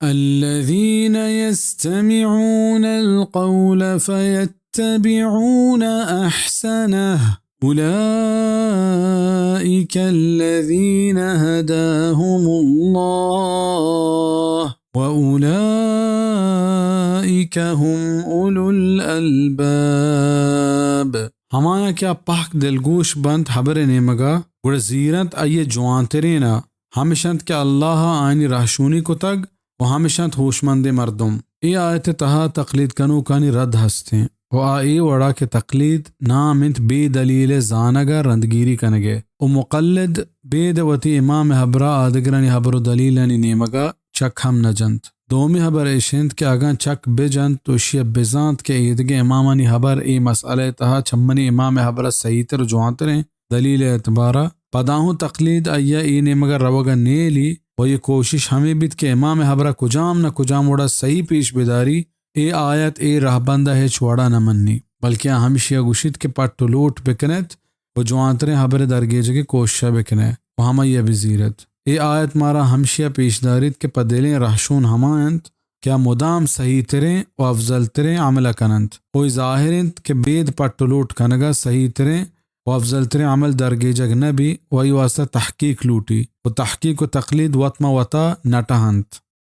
الذين يستمعون القول فيتبعون أحسنه، أولئك الذين هداهم الله، وأولئك هم أولو الألباب۔ ہمایاں کہ آ پہک دلگوش بنت ہبر ءِ نیمگ ءَ، گڑا زیرنت آئی ءِ جوانترین ءَ، ہمش انت کہ اللہ ءَ آیانی رہشونی کتگ ءُ ہمش انت ہوشمندیں مردم۔ اے آیت ءِ تہا تقلید کنوکانی رد ہست انت ءُ آ اے وڑ ءَ کہ تقلید نام انت بے دلیل ءِ زانگ ءُ رندگیری کنگ ءِ ءُ مقلد بید ءِ وتی امام ءِ ہبر ءَ آدگرانی ہبر ءُ دلیلانی نیمگ ءَ چک ہم نہ جنت۔ دومی ہبر ایش انت کہ اگاں چک بہ جنت ءُ ایشی ءَ بہ زانت کہ ایدگہ امامانی ہبر اے مسئلہ ءِ تہا چہ منی امام ءِ ہبر ءَ سہی تر ءُ جوانتر انت، دلیل ءِ اعتبار ءَ، پدا ہوں تقلید آئی ءَ اے نیمگ ءَ روگ ءَ نیلی ءُ آئی ءِ کوشش ہمے بیت کہ امام ءِ ہبر ءَ کجام نہ کجام وڑ ءَ سہی پیش بداری۔ اے آیت اے رہبند ءَ ہچ وڑ ءَ نہ منی، بلکیں آ ہمشی ءَ گوشیت کہ پٹ ءُ لوٹ بکن ات ءُ جوانتریں ہبر ءِ درگیجگ ءِ کوشش ءَ بکن ات ءُ ہمائی ءَ بزیر ات۔ اے آیت مارا ہمشی ءَ پیش داریت کہ پہ دلیں رہشون ہما انت کہ آ مدام سہی تریں ءُ افضل تریں عمل ءَ کن انت ءُ اے ظاہر انت کہ بید پٹ ءُ لوٹ کنگ ءَ سہی تریں ءُ افضل تریں عمل درگیجگ نہ بی ءُ آئی واسطہ تحقیق لوٹی ءُ تحقیق ءُ تقلید وت ماں وتا نٹہ انت۔